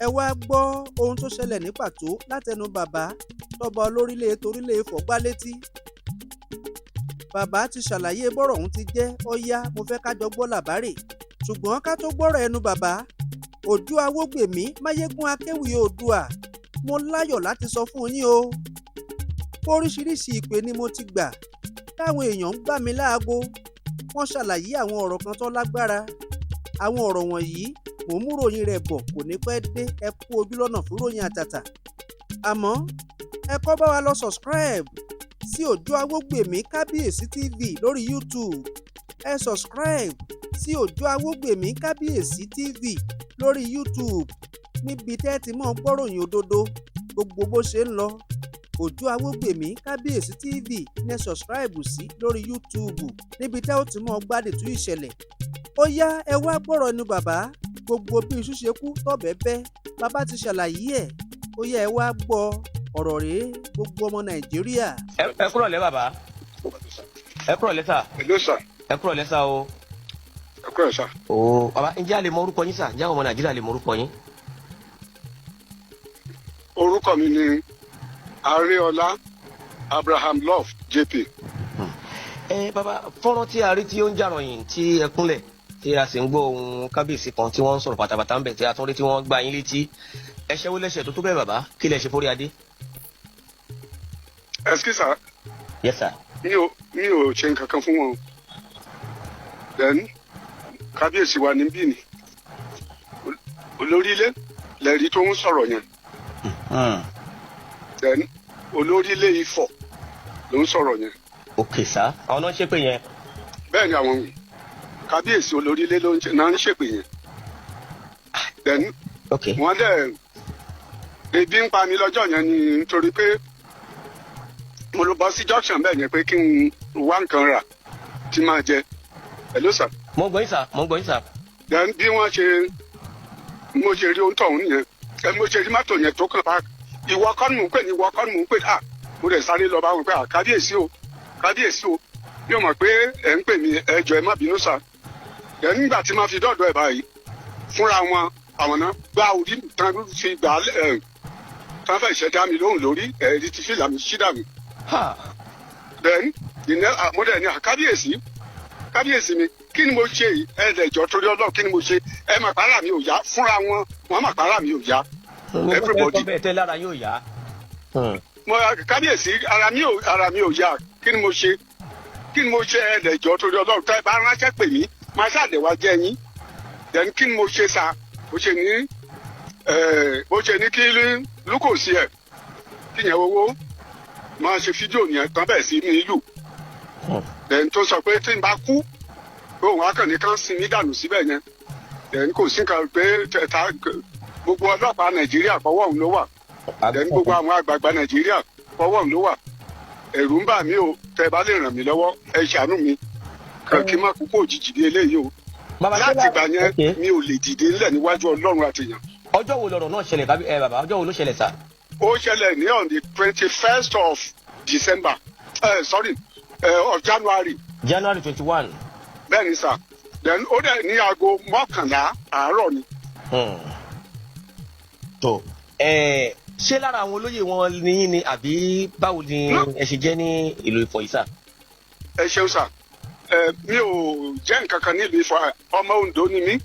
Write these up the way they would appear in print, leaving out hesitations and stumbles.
Ẹ wá gbọ́ ohun tó ṣẹlẹ̀ ní pàtó látẹnu bàbá tọ́ba olórílẹ̀ torílẹ̀ Ifọ̀ gbá létí. Bàbá ti ṣàlàyé bọ́rọ̀ ọ̀hún ti jẹ́. Ó yá, mo fẹ́ ká jọ gbọ́ làbárè, ṣùgbọ́n ká tó gbọ́rọ̀ ẹnu bàbá, Òjó Awógbèmí Máyégún Akéwì Oòduà, mo láyọ̀ láti sọ fún yín o, oríṣiríṣi ìpè ni mo ti gbà táwọn èèyàn ń gbà mí láago. Wọ́n ṣàlàyé àwọn ọ̀rọ̀ kan tó lágbára. Àwọn ọ̀rọ̀ wọ̀nyí, mò ń múròyìn rẹ̀ bọ̀, kò ní pẹ́ dé. Ẹ kú ojúlọ́nà fún ròyìn àtàtà, àmọ́ ẹ kọ́ bá wa lọ subscribe sí Òjó Awógbèmí Kábíyèsí TV lórí YouTube. Ẹ subscribe sí Òjó Awógbèmí Kábíyèsí TV lórí YouTube, níbi tẹ́ ti mọ́ gbọ́ròyìn òdodo gbogbo bó ṣe ń lọ. Òjó Awógbèmí Kábíyèsí TV ní ẹ subscribe sí lórí YouTube, níbi tẹ́ ó ti mọ́ gbádùn ìṣẹ̀lẹ̀. Ó yá, ẹ wá gbọ́rọ̀ ẹnu bàbá, gbogbo bí iṣu ṣe kú tọ́bẹ̀ bẹ́. Bàbá ti ṣàlàyé ẹ̀. Ó yá, ẹ wá gbọ́ ọ̀rọ̀ rèé, gbogbo ọmọ Nàìjíríà. Ẹ kúrọ̀ lẹ́, bàbá. Ẹ kúrọ̀ lẹ́, sir. Hello, sir. Ẹ kúrọ̀ lẹ́, sir o. Ẹ kúrò, sir. O bàbá, ǹjẹ́ a lè mọ orúkọ yín, sir? Ǹjẹ́ àwọn ọmọ Nàìjíríà lè mọ orúkọ yín? Orúkọ mi ni Areola Abraham Love JP. Ẹ bàbá, fọ́nrán tí a rí tí ó ń jàròyìn, tí ẹ kúnlẹ̀, tí a sì ń gbọ́ ohùn kábíyèsí kan tí wọ́n ń sọ̀rọ̀ pátápátá ń bẹ̀, tí a tún rí tí wọ́n gbá yín létí, ẹ̀ṣẹ̀ wo lẹ́ṣẹ̀ tó tó bẹ́ẹ̀, bàbá? Kí lẹ ṣe fórí adé? Excuse, sir. Yes, sir. Mi ò ṣe nǹkan kan fún wọn. Then kábíyèsí wa níbí ni olórí ilé lẹ́rí tó ń sọ̀rọ̀ yẹn. Then olórí ilé Ifọ̀ ló ń sọ̀rọ̀ yẹn. Ok sir, àwọn náà ń ṣépè yẹn? Bẹ́ẹ̀ ni, àwọn kábíyèsí olórí ilé ló ń ṣe náà ń ṣèpè yẹn. Then wọ́n dẹ̀ ebi ń pa mi lọ́jọ́ yẹn ni, nítorí pé mo lọ bọ́ sí junction bẹ́ẹ̀ yẹn pé kí n wá nǹkan rà tí máa jẹ. Hello, sir. Mo ń gbọ́ yín, sir. Mo ń gbọ́ yín, sir. Then bí wọ́n ṣe mo ṣe rí ohun tọ̀hún nìyẹn. Ẹ mo ṣe rí mọ́tò yẹn tó kàn park, ìwọ kọ́ ni mò ń pè ní, ìwọ kọ́ ni mò ń pè. À, mo dẹ̀ sáré lọ bá wọn pé, à, kábíyèsí o, kábíyèsí o, yóò mọ̀ pé ẹ̀ ń pè mí. Ẹ jọ̀ọ́, ẹ má bínú, sir. Then nígbà tí màá fi dọ́dọ̀ ẹ̀ báyìí, fúnra wọn àwọn náà gbá orí tán, fi gbà ẹ̀ tán, fẹ́ ṣẹ̀dá mi lóhùn lórí ẹ̀rí ti fìlà mi ṣí dànù. Ha. Then mo dẹ̀ ní, à, kábíyèsí, kábíyèsí mi, kí ni mo ṣe yìí? Ẹ lẹ̀ jọ, torí Ọlọ́run, kí ni mo ṣe? Ẹ mà pàrà mi ò yá. Fúnra wọn, wọn mà pàrà mi ò yá. Everybody. Bẹ́ẹ̀ tẹ́ lára yóò yá. Mo kábíyèsí, ara mi ò yá. Kí ni mo ṣe? Kí ni mo ṣe? Ẹ lẹ̀ jọ, torí Ọlọ́run, tẹ́ ẹ bá ránṣẹ́ pè mí, máa ṣàdẹ̀ wá jẹ́ yín. Then kí ni mo ṣe, sir? Bó ṣe ní ẹ bó ṣe ní kí lúkòsí ẹ kí yẹn owó máa ṣe fídíò yẹn tán, bẹ́ẹ̀ sí ní ìlú. Then tó sọ pé tí n bá kú pé òun á kàn ní kán sin mí dànù síbẹ̀ yẹn. Then kò sí nǹkan pé ta gbogbo ọlọ́pàá Nàìjíríà fọwọ́ òun ló wà. Then gbogbo àwọn àgbààgbà Nàìjíríà fọwọ́ òun ló wà. Ẹ̀rù ń bà mí o. Tẹ́ ẹ bá lè ràn mí lọ́wọ́, ẹ ṣàánú mi kàn kí n má kú kó òjijì bí eléyìí o. Bàbá, ṣé Láti ìgbà yẹn, mi ò lè dìde ńlẹ̀ níwájú Ọlọ́run àtìyàn. Ọjọ́ wo lọ̀rọ̀ náà ṣẹlẹ̀, kábí ẹ bàbá? Ọjọ́ wo ló ṣẹlẹ̀, sir? Ó ṣẹlẹ̀ ní on the 21st of December, sorry, of January. January 21. Bẹ́ẹ̀ ni, sir. Then ó dẹ̀ ní aago 11 àárọ̀ ni. Tó ẹ, ṣé lára àwọn olóyè wọn ní yín ni, àbí báwo ni No. ẹ ṣe jẹ́ ní ìlú Ifọ̀ yìí, sir? Ẹ ṣeun, sir. Ẹ mi ò jẹ́ nǹkan kan nílùú Ifọ̀. Ọmọ Oǹdó ni mí,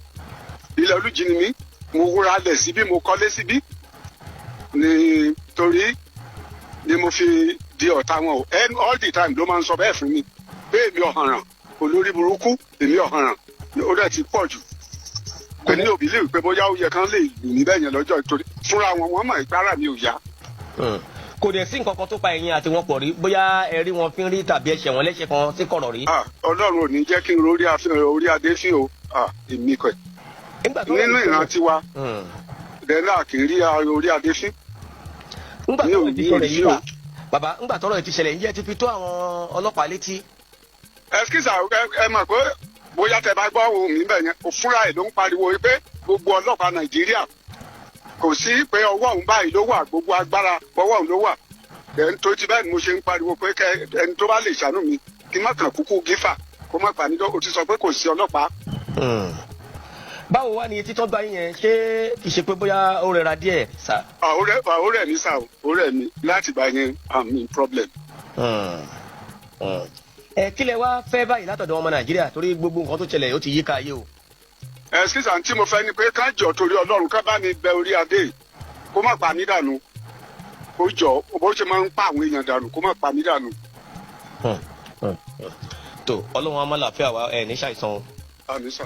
ilẹ̀ Olújì ni mí. Mo wúra lẹ̀ síbí, mo kọ́lé síbí, nítorí ni mo fi di ọ̀tá wọn o. And all the time ló máa ń sọ bẹ́ẹ̀ fún mi pé èmi ọ̀hànràn, olórí burúkú, èmi ọ̀hànràn. Ó dẹ̀ ti pọ̀ jù pé ní òbí lè pé bóyá ó yẹ kán lè lù mí bẹ́ẹ̀ yẹn lọ́jọ́, ìtorí fúnra wọn, wọ́n mọ̀ ìpara mi ò yá. Kò dẹ̀ sí nǹkan kan tó pa ẹ̀yin àti wọn pọ̀ rí, bóyá ẹ rí wọn fín rí tàbí ẹ ṣẹ̀ wọ́n lẹ́ṣẹ̀ kan sí kọ̀rọ̀ rí? Ah, Ọlọ́run ò ní jẹ́ kí n rórí orí adé fín o. Ah, èmi kọ̀ Nígbà tó nínú ìran tiwa dẹ́nà kì í rí orí adé fín. Nígbà Mi tọ́rọ̀ ò ti ní ṣẹlẹ̀ yìí rí wà o. Bàbá, nígbà tọ́rọ̀ ti ṣẹlẹ̀, ǹjẹ́ ẹ ti fi tó àwọn ọlọ́pàá létí? Ẹsikísà, ẹ mọ̀ pé bóyá tẹ bá gbọ́ ohùn mi bẹ̀ yẹn, fúnra ẹ̀ ló ń pariwo pé gbogbo ọlọ́pàá Nàìjíríà, kò sí pé ọwọ́ òun báyìí ló wà, gbogbo agbára ọwọ́ òun ló wà. Ẹni tó ti bẹ́ẹ̀ ni mo ṣe ń pariwo pé kẹ ẹni tó bá lè ṣàánú mi, kí n má kàn kúkú gífà, kó má pa mí lọ. O ti sọ pé kò sí ọlọ́pàá. Báwo wá ni etí tó gba yín yẹn, ṣé kì í ṣe pé bóyá ó rẹra díẹ̀ sà? Ó rẹ̀ mí sà o, ó rẹ̀ mí. Láti gbà yẹn, I'm in problem. Ẹ kí lẹ wá fẹ́ báyìí látọ̀dọ̀ ọmọ Nàìjíríà, torí gbogbo nǹkan tó ṣẹlẹ̀ ó ti yí ká ayé o? Ẹ sísà, tí mo fẹ́ ni pé ká jọ torí Ọlọ́run, ká bá mi bẹ orí adé yìí, kó má pa mí dànù. Kó jọ, bó ṣe máa ń pa àwọn èèyàn dànù, kó má pa mí dànù. Tó, Ọlọ́run á máa làáfíà wa, ẹ ní ṣàìsàn o. Àmín sà.